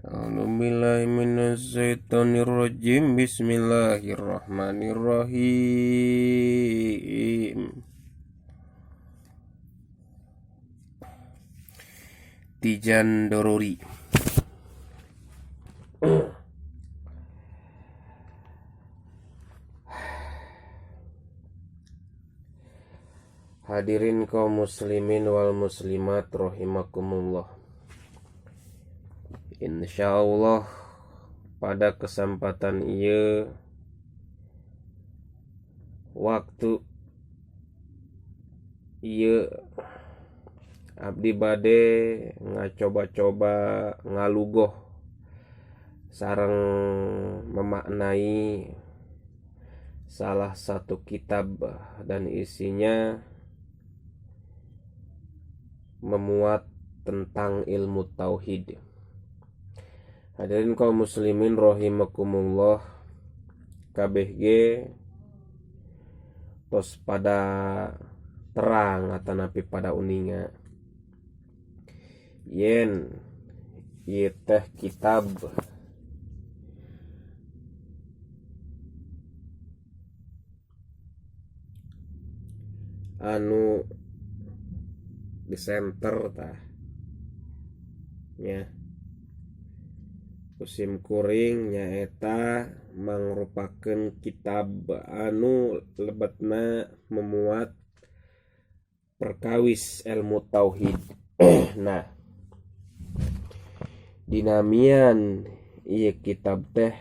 A'udzubillahi minasyaitonirrajim. Bismillahirrahmanirrahim. Tijan Doruri. Hadirin kaum muslimin wal muslimat rahimakumullah. Insyaallah pada kesempatan ieu waktu ieu abdi bade ngacoba-coba ngalugoh sareng memaknai salah satu kitab dan isinya memuat tentang ilmu tauhid. Hadirin kaum muslimin rahimakumullah, KBG tos pada terang atanapi pada uninga yen ieu teh kitab anu disenter tah nya ku sim kuring nyaeta mangrupakeun kitab anu lebetna memuat perkawis ilmu tauhid. Nah, dinamian ieu kitab teh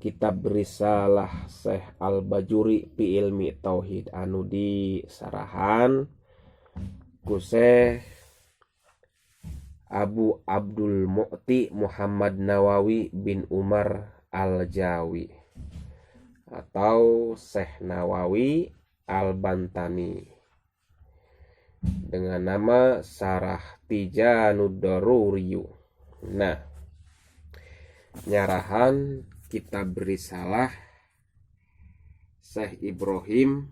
kitab Risalah Syekh Al-Bajuri fi ilmi tauhid anu disarahan ku Syekh Abu Abdul Mu'ti Muhammad Nawawi bin Umar Al-Jawi atau Syekh Nawawi Al-Bantani dengan nama Sarah Tijanud Daruriyu. Nah, nyarahan kitab Risalah Syekh Ibrahim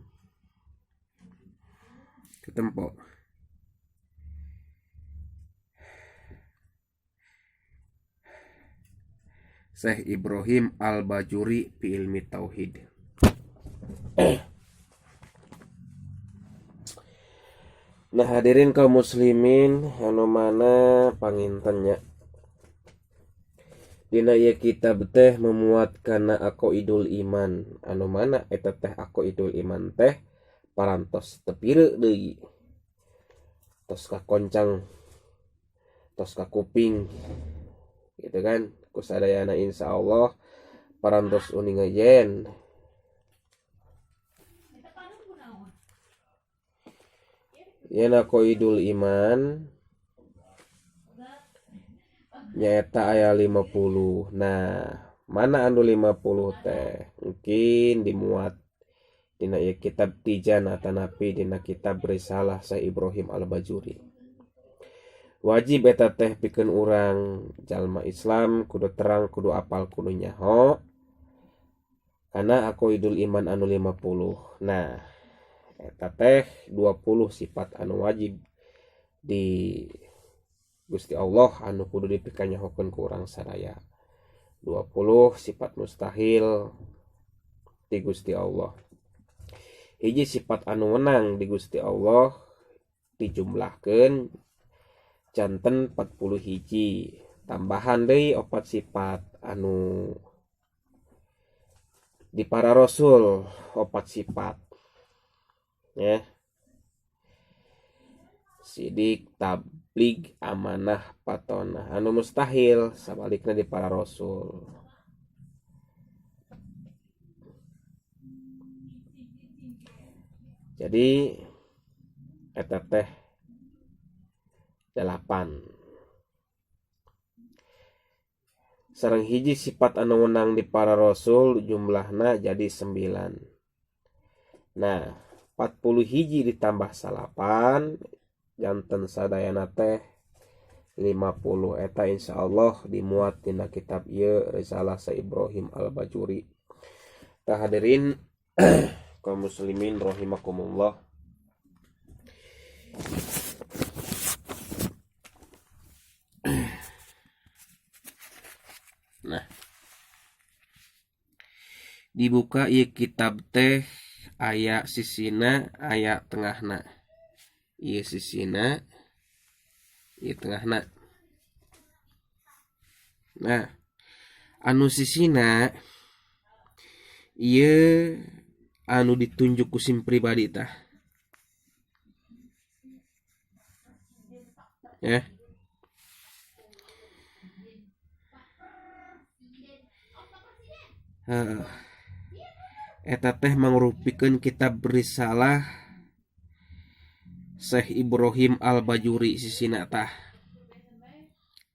ketempo Syekh Ibrahim Al-Bajuri fi ilmi tauhid. Nah, hadirin kaum muslimin anu mana panginten nya dina ieu kitab teh memuat kana aqaidul iman anu mana eta teh aqaidul iman teh parantos teu pireuk deui tos kakoncang tos kakuping gitu kan ku sadayana. Insyaallah parantos uninga yen yen aqaidul iman nyaeta aya 50. Nah, mana anu 50 teh mungkin dimuat dina ieu kitab Tijan atanapi dina kitab Risalah Syekh Ibrahim Al-Bajuri. Wajib eta teh pikeun urang jalma Islam kudu terang, kudu apal, kudu nyaho karena aqaidul iman anu 50. Nah, eta teh 20 sifat anu wajib di Gusti Allah anu kudu dipikanyahokeun ku urang sadaya, 20 sifat mustahil di Gusti Allah, hiji sifat anu wenang di Gusti Allah, dijumlahkeun janten 40 hiji, tambahan deui opat sifat anu di para rasul, opat sifat ya, sidik, tablig, amanah, fatonah, anu mustahil sabalikna di para rasul. Jadi eta teh 8 sareng hiji sifat anu wenang di para rasul, jumlahna jadi 9. Nah, 40 hiji ditambah 9 janten sadayana teh 50. Eta insyaallah dimuat dina kitab ieu, Risalah Syekh Ibrahim Al-Bajuri. Tah, hadirin kaum muslimin rahimakumullah, Nah, dibuka ieu kitab teh aya sisina aya tengahna. Ieu sisina ieu tengahna. Nah, anu sisina ieu anu ditunjuk ku sim pribadi tah. Ya. Eta teh mangrupikeun kitab risalah Syekh Ibrahim Al-Bajuri sisina tah.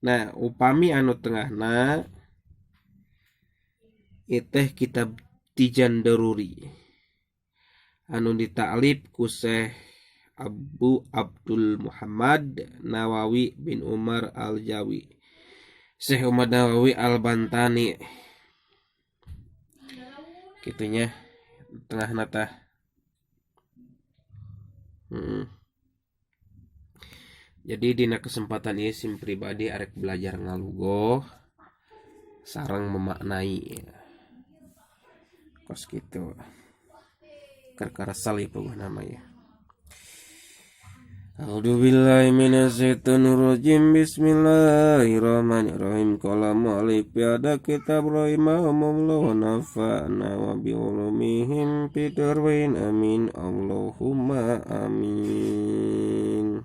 Nah, upami anu tengahna ieu teh kitab Tijan Daruri anu ditaklif ku Syekh Abu Abdul Muhammad Nawawi bin Umar Al-Jawi. Syekh Umar Nawawi Al-Bantani. Kitunya tengahna tah. Jadi dina kesempatan ieu sim pribadi arek belajar ngalugoh sareng memaknai. Kos kitu. Keur karesel ieu puguh nama ieu. A'udzu billahi minasyaitonir rajim. Bismillahirrahmanirrahim. Qala mu'allif ada kitab rahimahumullah wa nafa'na wa bi ulumihim fid dharain. Amin. Allahumma amin.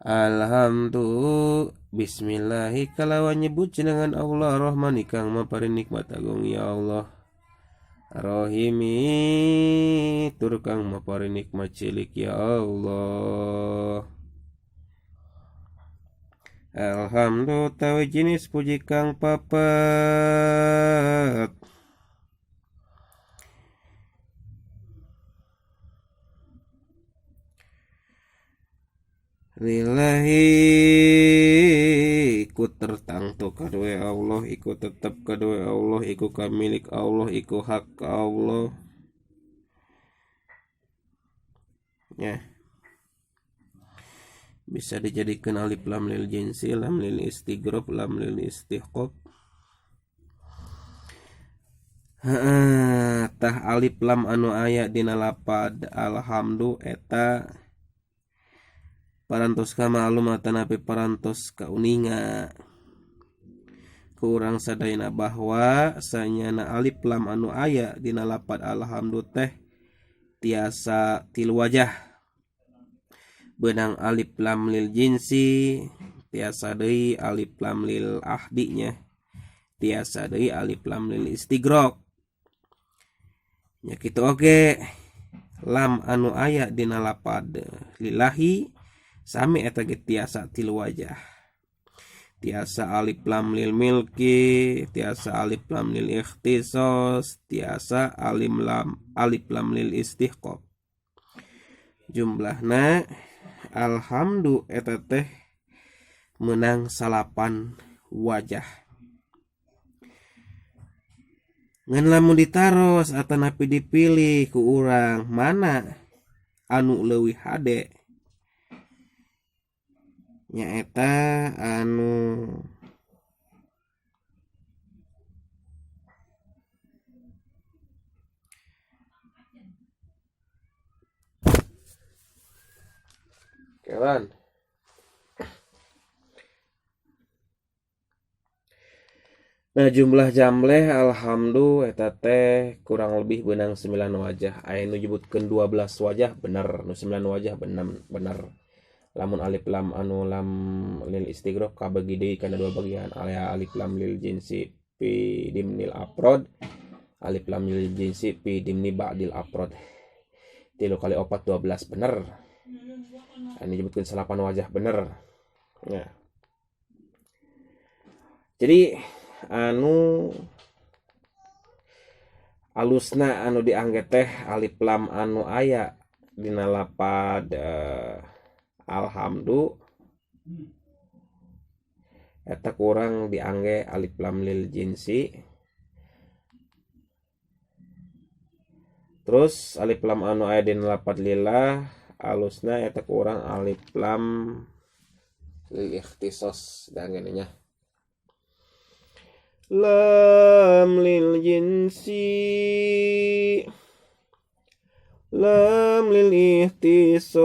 Alhamdulillah. Bismillahi kalawan nyebut jenengan Allah Rahman kang maparin nikmat agung ya Allah. Rahimi tur kang maparin nikmat cilik ya Allah. Alhamdulillah tawi jenis puji kang papat. Lillahi iku tertangtu kadue Allah, iku tetep kadue Allah, iku kamilik Allah, iku hak Allah. Ya. Bisa dijadikan alif lam lil jinsi, lam lil istighraq, lam lil istihqaq. Heeh, tah alif lam anu aya dina lapad alhamdu eta parantos ka ma'lum atanapi parantos kauninga ku urang sadayana bahwa sanyana alif lam anu aya dina lapad alhamdu teh tiasa tilu wajah. Beunang alif lam lil jinsi, tiasa deui alif lam lil ahdinya, tiasa deui alif lam lil istighraq. Nya kitu oge lam anu aya dina lapad lillahi sami eta ge tiasa tilu wajah. Tiasa alif lam lil milki, tiasa alif lam lil ikhtisos, tiasa alif lam lil istihqaq. Jumlahna alhamdu eta teh menang 9 wajah. Ngan lamun ditaros atanapi dipilih ku urang mana anu leuwih hade, nyaeta anu kelan. Nah, jumlah jamleh alhamdulillah eta teh kurang lebih benang 9 wajah. Aya nu nyebutkeun 12 wajah bener, nu 9 wajah bener. Lamun alif lam anu lam lil istighraq kabagi deui kana dua bagian. Aya alif lam lil jinsi fi dimnil afrod, alif lam lil jinsi fi dimni ba'dil afrod. 3 kali 4 12 bener. Anu nyebutkeun 8 wajah bener. Nah. Jadi anu alusna anu diangge teh alif lam anu aya dina lapad alhamdu eta kurang diangge alif lam lil jinsi. Terus alif lam anu aya dina lapad lillah alusna eta kurang alif lam lil ikhtisos diangge nya. Lam lil jinsi lam lil ihtisas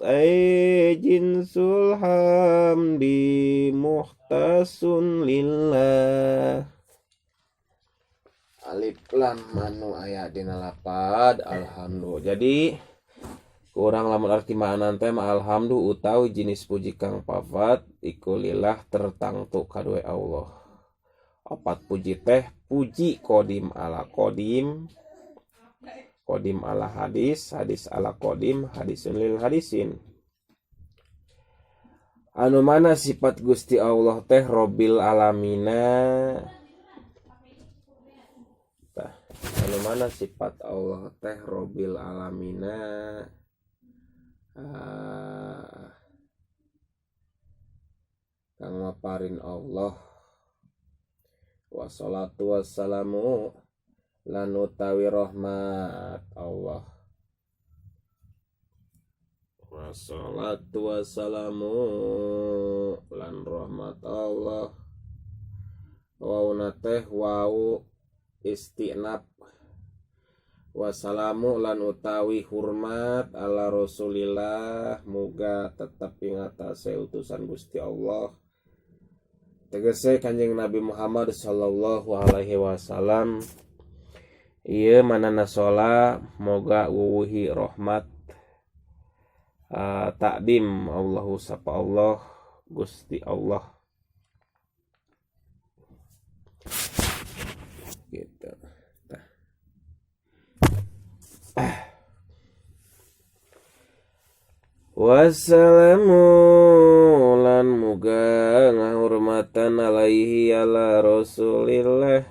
ay jinsul hamdi muhtasun lillah. Alif lam anu aya dina lapad alhamdu. Jadi kurang lamun arti makna teh alhamdu utawi jenis puji kang papat iku lillah tertangtu kadue Allah. Opat puji teh puji kodim ala kodim, kodim ala hadis, hadis ala kodim, hadisun lil hadisin. Anu mana sifat Gusti Allah teh Robbil alamina. Tah, anu mana sifat Allah teh Robbil alamina. Kang maparin Allah. Wassalatu wassalamu lan utawi rahmat Allah. Wassalatu wassalamu lan rahmat Allah. Wauna teh wau istinaf. Wassalamu lan utawi hormat ala Rasulillah muga tetep ing atase utusan Gusti Allah. Tegese Kanjeng Nabi Muhammad sallallahu alaihi wasallam. Ieu manana sholat moga wuwuhi rahmat takdim Allahu sapa Allah Gusti Allah gitu. Wassalamu lan muga ngahurmatan alaihi ala Rasulillah.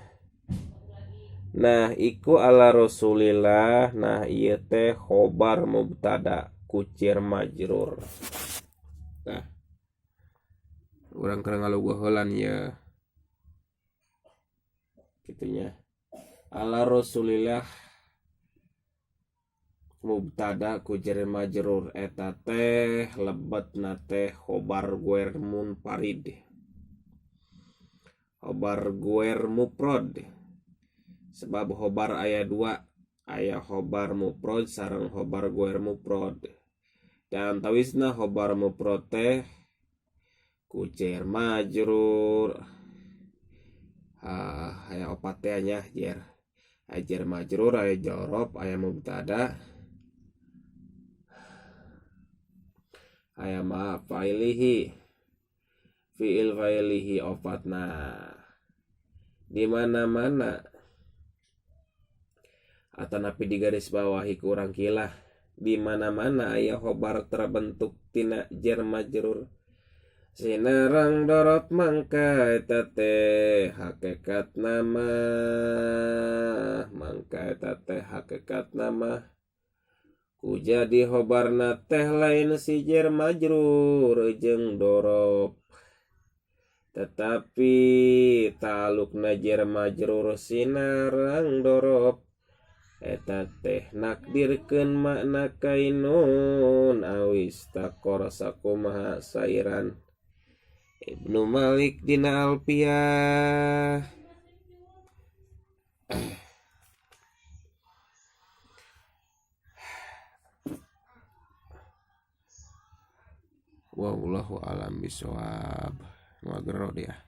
Nah iku ala Rasulillah. Nah ieu teh khobar mubtada kucir majrur. Nah urang keur ngaluguh heulan ieu kitunya. Ala Rasulillah mubtada kucir majrur eta teh lebetna teh khobar guer munfarid, khobar guer mufrad. Sebab khobar aya dua, aya khobar mufrad sareng khobar guer mufrad. Dan tawisna khobar mufrad teh kucir majrur. Aya opat teh nya jer. Aya jer majrur, aya jorob, aya mubtada, aya ma failihi, fiil failihi opatna. Di mana-mana atanapi di garis bawahi kurang kilah di mana-mana aya khobar terbentuk tina jer majrur. Sinarang dorot mangka eta teh hakikat nama, mangka eta teh hakikat nama. Ku jadi khobarna teh lain si jer majrur jeung dorob, tetapi talukna jer majrur sinarang dorob. Eta teh nakdirkeun makna kainun awis takor sakumaha sairan Ibnu Malik dina Alfiyah. Wallahu alam bisawab. Ngagero dia.